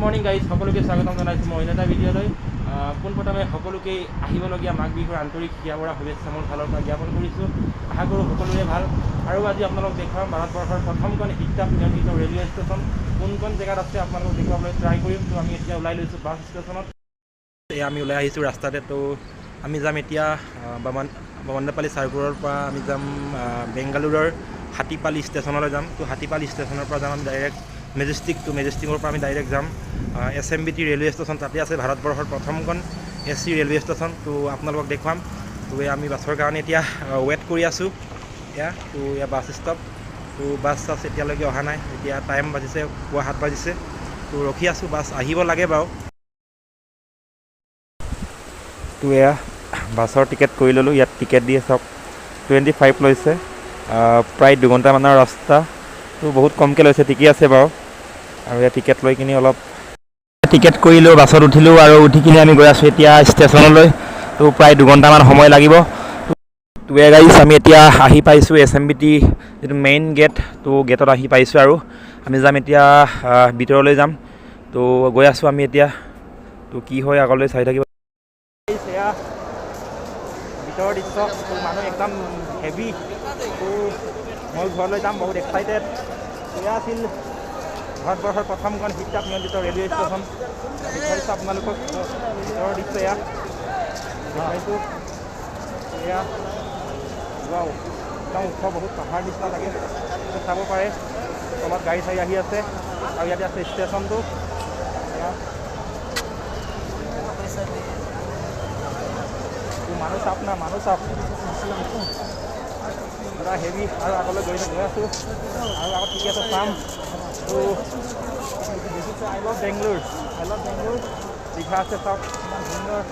Morning guys, সকলোকে স্বাগতম জনাইছোঁ মই অন্য এটা ভিডিঅ'লৈ। পোনপ্ৰথমে সকলোকে আহিবলগীয়া মাঘ বিহুৰ আন্তৰিক হিয়া ভৰা শুভেচ্ছা মোৰ ফালৰ পৰা জ্ঞাপন কৰিছোঁ। আশা কৰোঁ সকলোৰে ভাল। আৰু আজি আপোনালোক দেখুৱাম ভাৰতবৰ্ষৰ প্ৰথমখন শীত-তাপ নিয়ন্ত্ৰিত ৰেলৱে ষ্টেচন কোনখন জেগাত আছে, আপোনালোকক দেখুৱাবলৈ ট্ৰাই কৰিম। তো আমি এতিয়া ওলাই লৈছোঁ বাছ ষ্টেচনত। এয়া আমি ওলাই আহিছোঁ ৰাস্তাতে। তো আমি যাম এতিয়া বামন্দাপালি চাৰ্কুলৰ পৰা আমি যাম বেংগালুৰুৰ হাতীপালি ষ্টেচনলৈ যাম। তো হাতীপালি ষ্টেচনৰ পৰা যাম আমি ডাইৰেক্ট মেজেষ্টিক। তো মেজেষ্টিকৰ পৰা আমি ডাইৰেক্ট যাম SMBT railway station. তাতে আছে ভাৰতবৰ্ষৰ প্ৰথমখন AC railway station. তো আপোনালোকক দেখুৱাম। তো এয়া আমি বাছৰ কাৰণে এতিয়া ৱেইট কৰি আছোঁ। এয়া তো এয়া বাছ ষ্টপ। তো বাছ চাছ এতিয়ালৈকে অহা নাই। এতিয়া টাইম বাজিছে পুৱা 7 বাজিছে। তো ৰখি আছোঁ, বাছ আহিব লাগে বাৰু। তো এয়া বাছৰ টিকেট কৰি ল'লোঁ। ইয়াত টিকেট দিয়ে চাওক 25 লৈছে। প্ৰায় 2 ঘণ্টামানৰ ৰাস্তা, তো বহুত কমকৈ লৈছে, ঠিকেই আছে বাৰু। আৰু ইয়াত টিকেট লৈ কিনি অলপ টিকেট কৰিলোঁ, বাছত উঠিলোঁ আৰু উঠি কিনি আমি গৈ আছোঁ এতিয়া ষ্টেচনলৈ। তো প্ৰায় 2 ঘণ্টামান সময় লাগিব। তো এয়া গাইজ, আমি এতিয়া আহি পাইছোঁ SMBT যিটো মেইন গেট, তো গেটত আহি পাইছোঁ আৰু আমি যাম এতিয়া ভিতৰলৈ যাম। তো গৈ আছোঁ আমি এতিয়া। তো কি হয় আগলৈ চাই থাকিব। এয়া ভিতৰৰ দৃশ্য। তো মানুহ একদম হেভি। তো মই ঘৰলৈ যাম, বহুত এক্সাইটেড। এয়া আছিল ভাৰতবৰ্ষৰ প্ৰথমখন শীত-তাপ নিয়ন্ত্ৰিত ৰেলৱে ষ্টেচন। দেখুৱাইছোঁ আপোনালোকক ভিতৰৰ দৃশ্য। এয়া দেখুৱাইছোঁ। এয়া ৱাও, একদম ওখ, বহুত পাহাৰ নিচিনা লাগে। তো চাব পাৰে, তলত গাড়ী চাড়ী আহি আছে আৰু ইয়াতে আছে ষ্টেচনটো। এয়া তো মানুহ চাওক না, মানুহ চাওক, পূৰা হেভি। আৰু আগলৈ গৈ আছোঁ আৰু আগত ঠিকে আছে চাম। তো দেখিছে, "I love Bangalore, I love Bangalore" লিখা আছে, চাওক ইমান সুন্দৰ।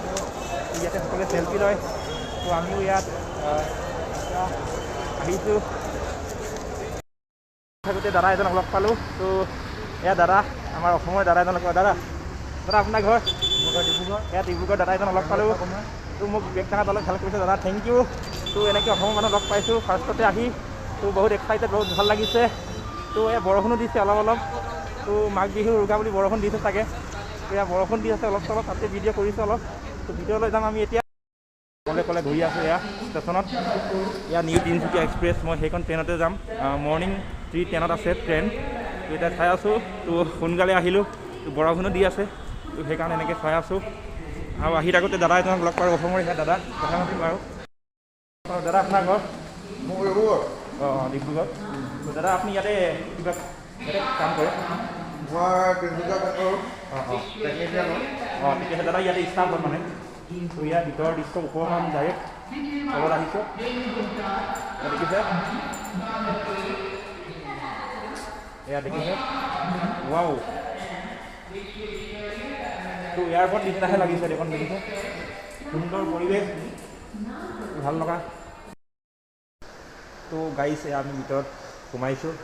ইয়াতে সকলোৱে চেলফি লয়। তো আমিও ইয়াত এতিয়া আহিছোঁ। থাকোঁতে দাদা এজনক লগ পালোঁ। তো এয়া দাদা, আমাৰ অসমৰ দাদা এজন লগ পালোঁ। দাদা, দাদা, আপোনাৰ ঘৰ? ডিব্ৰুগড়। এয়া ডিব্ৰুগড় দাদা এজন লগ পালোঁ। তো মোক বেগ ডাঙাত অলপ হেল্প কৰিছে দাদা, thank U. তো এনেকৈ অসমৰ মানুহ লগ পাইছোঁ ফাৰ্ষ্টতে আহি। তো বহুত এক্সাইটেড, বহুত ভাল লাগিছে। তো এয়া বৰষুণো দিছে অলপ অলপ। তো মাঘ বিহু উৰুকা বুলি বৰষুণ দিছে চাগে। তো এয়া বৰষুণ দি আছে অলপ চলপ, তাতে ভিডিঅ' কৰিছোঁ অলপ। তো ভিতৰলৈ যাম আমি এতিয়া। অকলে অকলে ঘূৰি আছোঁ এয়া ষ্টেচনত। এয়া নিউ তিনিচুকীয়া এক্সপ্ৰেছ, মই সেইখন ট্ৰেইনতে যাম। মৰ্ণিং 3:10ত আছে ট্ৰেইন। তো এতিয়া চাই আছোঁ। তো সোনকালে আহিলোঁ, তো বৰষুণো দি আছে, তো সেইকাৰণে এনেকৈ চাই আছোঁ। আৰু আহি থাকোঁতে দাদা এজনক লগ পালোঁ, অসমৰ সেয়া দাদা, কথা পাতিম বাৰু। অঁ দাদা, আপোনাৰ ঘৰ? মোৰ ডিব্ৰুগড়। অঁ অঁ ডিব্ৰুগড়। তো দাদা, আপুনি ইয়াতে কিবা ইয়াতে কাম কৰে? মই তিনিচুকীয়া বেংকৰ অঁ অঁ টেকনিচিয়ান হয়। অঁ, ঠিক আছে দাদা, ইয়াতে ষ্টাফ হয় মানে। তো ইয়াৰ ভিতৰৰ দৃশ্য, ওপৰৰ পৰা আমি ডাইৰেক্ট তলত আহিছোঁ। এয়া দেখিছে, এয়া দেখিছে, ৱাও। তো এয়াৰপৰ্ট নিচিনাহে লাগিছে দেখোন, দেখিছে, সুন্দৰ পৰিৱেশ, ভাল লগা। তো গাইজ, এয়া আমি ভিতৰত সোমাইছোঁ।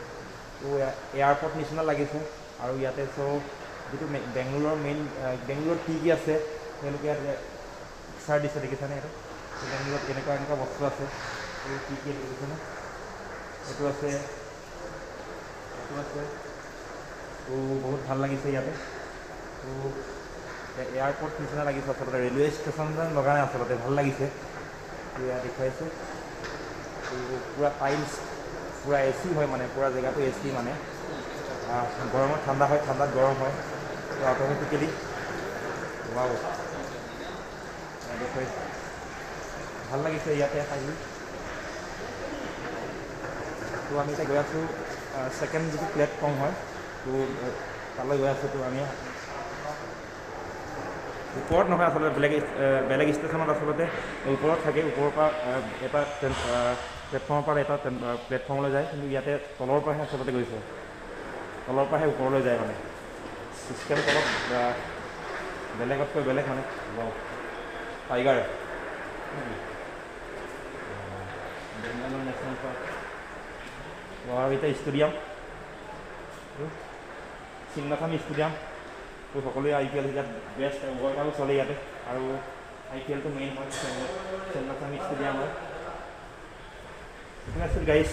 তো এয়াৰপৰ্ট নিচিনা লাগিছে। আৰু ইয়াতে চ' যিটো বেংগলোৰৰ মেইন, বেংগলোৰত কি কি আছে তেওঁলোকে ইয়াত পিকচাৰ দিছে, দেখিছেনে এইটো? তো বেংগলোৰত এনেকুৱা এনেকুৱা বস্তু আছে। এই কি কি দেখিছেনে? এইটো আছে, এইটো আছে। তো বহুত ভাল লাগিছে ইয়াতে। তো এয়াৰপৰ্ট নিচিনা লাগিছে আচলতে, ৰেলৱে ষ্টেচন যেন লগা নাই আচলতে, ভাল লাগিছে। তো এয়া দেখুৱাইছোঁ। তো পূৰা টাইলছ, পূৰা এ চি হয় মানে, পূৰা জেগাটো এ চি মানে। গৰমত ঠাণ্ডা হয়, ঠাণ্ডাত গৰম হয়। তো অট'মেটিকেলি, ৱাও, দেখুৱাইছোঁ, ভাল লাগিছে ইয়াতে আহি। তো আমি এতিয়া গৈ আছোঁ ছেকেণ্ড যিটো প্লেটফৰ্ম হয়, তো তালৈ গৈ আছোঁ। তো আমি ওপৰত নহয় আচলতে, বেলেগ বেলেগ ষ্টেচনত আচলতে ওপৰত থাকে, ওপৰৰ পৰা এটা প্লেটফৰ্মৰ পৰা এটা প্লেটফৰ্মলৈ যায়। কিন্তু ইয়াতে তলৰ পৰাহে আচলতে গৈছে, তলৰ পৰাহে ওপৰলৈ যায় মানে। ছিষ্টেমটো অলপ বেলেগতকৈ বেলেগ মানে। টাইগাৰ, বেংগালোৰ নেশ্যনেল পাৰ্ক আৰু এতিয়া ষ্টেডিয়াম, চিন্নাস্বামী ষ্টেডিয়াম। তো সকলোৱে আই পি এল ইয়াত বেষ্ট, ৱৰ্ল্ড কাপো চলে ইয়াতে আৰু আই পি এলটো মেইন হয় চিন্নাস্বামী ষ্টেডিয়াম হয়। এইটো আছিল গাইজ।